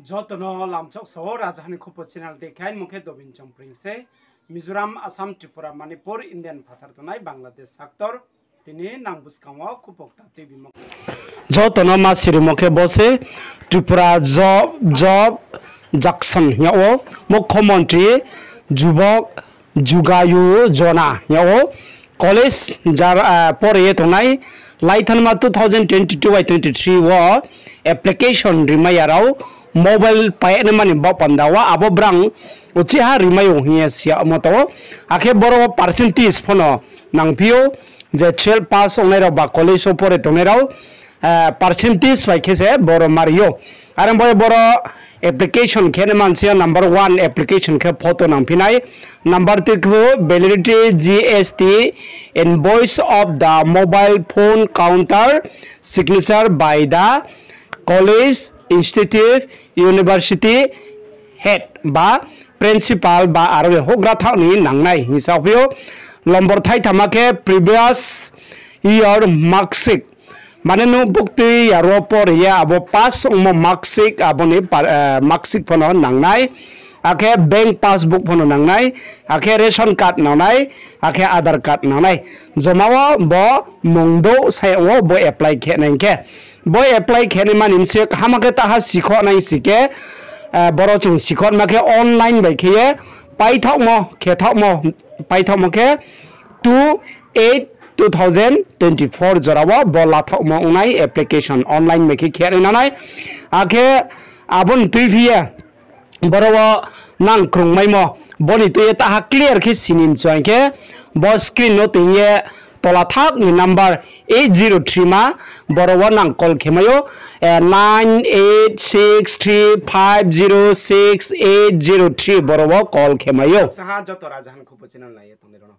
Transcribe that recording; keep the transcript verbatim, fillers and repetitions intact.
Joto no lamchok sao, Rajaha ni Khupo channel de khe, mung khe Dobin Chongpring se, Mizoram, Assam, Tripura, Manipur, Indian phathar tongnai Bangladesh haktor, tini nang buskang wo khupok ta tuibimo. Joto no ma sirimo khe bo se Tripura Job, Job Junction hing yag ou, Mukhyamantri Jubok Jugayu Jojana hing yag ou, college jar, ah, pore ye tongnai, laithanma two thousand twenty-two by twenty-three wo application rimai ya rao mobile pai naima ni baoh panda wo abo brang uchih ha rimai ou hing ye si yagmo tong ou. Akhe boro wo percentage pho no nangphi ou, je twelve pass ongnai rao ba college wo pore tongnai rao, ah, percentage bai khe se boro mari ou. Are bo ye boro application khe naima ni sing yo number one application khe photo nangphi nai. Number two khe validity G S T invoice of the mobile phone counter signature by the college, institute, university head ba principal ba aro ni houhgra thaoh ni nangnai hing sa phi ou. Lombor thaithama khe previous year marksheet, mane nung buktui yaro pore ye abo pass ongmo marksheet, abo ni par-, eh, marksheet pho no nangnai, akhe bank passbook pho no nangnai, akhe ration card nangnai, akhe Aadhaar card nangnai. Joma wo bo mungdouh sa yag ou bo apply khe nai khe. Bo apply khe naima ni bsing yo kaham khe taha sikhouh nai si khe, eh, boro chung sikhouhma khe online bai khe ye paithaohmo, khe thaohmo, paithaohmo khe two eight two thousand twenty-four jora wo bo lathaohmo ongnai application online bai khe khe nai nangnai. Akhe abo ni tuiphi ye boro wo nang krungmaimo, bo ni tui ye taha clear khe sini mchu hing khe, bo screen no tong ye tola thak ni number eight zero three ma, boro wo nang call khe mai ou, eh, nine eight six three five zero six eight zero three boro wo call khe mai ou. Saha joto Rajaha ni Khupo channel nai ye tongnai rao no.